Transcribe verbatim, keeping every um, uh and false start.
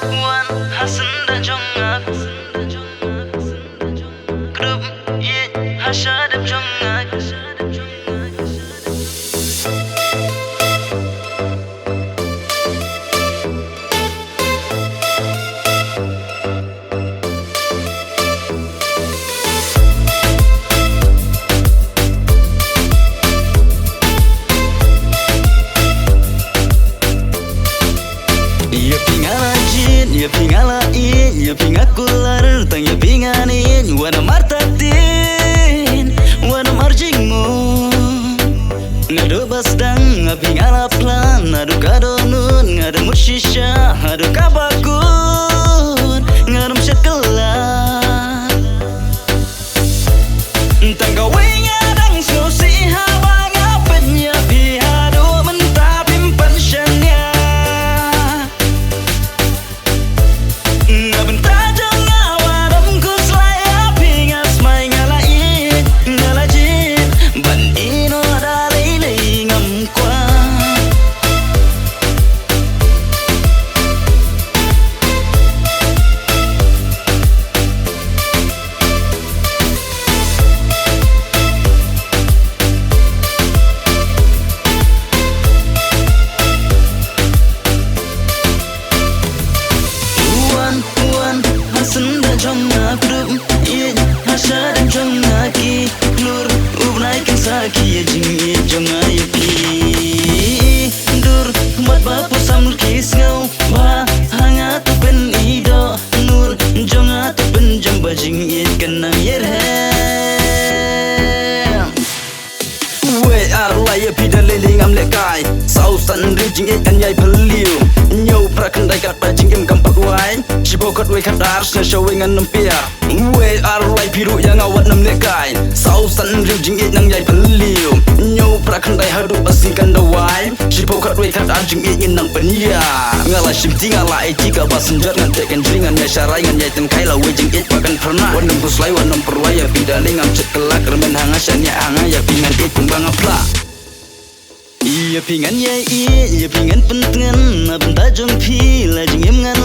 Wan ha syndah jong nga, kdup ïeit ha shadem jong nga. Ïa phi nga la jied, ïa phi nga la ïeit, ïa phi nga kular, tang ïa phi ngan ïeit, wat nym artatien, wat nym arjingmut. Naduh ba sdang ha phi nga la plan, naduh ka dohnud nga dang mut shisha, haduh kaba kut nga dang shet kylla. Tang kawei nga dang sngewsih haba nga peit ïa phi, haduh mynta phim pynshaniah. Na bynta jong nga wat nym khuslai ïa phi, nga smai nga la ïeit, nga la jied, ban ïehnoh da lei lei ngam kwah. Wan, wan ha syndah jong nga, kdup ïeit ha shadem jong nga, ki klur u bnai kin sakhi ïa jingïeit jong nga ïa phi. Dur khmat ba pyrshang ki sngew ba ha nga to pyn-i dohnud jong nga, to pynjem ba jingïeit kan nang ïarhem. Wei ar lai ïa phi da lei lei ngam lehkai. Saw san hynriew jingïeit ngan ïai phylliew. Hynñiew phra khyndai katba jingim kam pat wai. Shiphew khatwei khatar sngewsih wei ngan nym pia. Wei ar lai phi ruh ïa nga wat nym lehkai. Saw san hynriew jingïeit ngan ïai phylliew. Hynñiew phra khyndai haduh ba sien kan da wai. Shiphew khatwei khatar jingïeit ngin nang pynïar. Nga la shim ti nga la aiti kaba synjot, ngan teh kynjri ngan ïai sharai ngan ïai tyngkai, la wei jingïeit ba kan pyrnah. Wat nym khuslai wat nym pyrwai ïa phi da lei ngam shet kylla, kyrmen ha nga shaniah ha nga, ïa phi ngan ïeit kumba nga phla. Ïa phi ngan ïai ïeit, ïa phi ngan pyntngen, na bynta jong phi la jingim ngan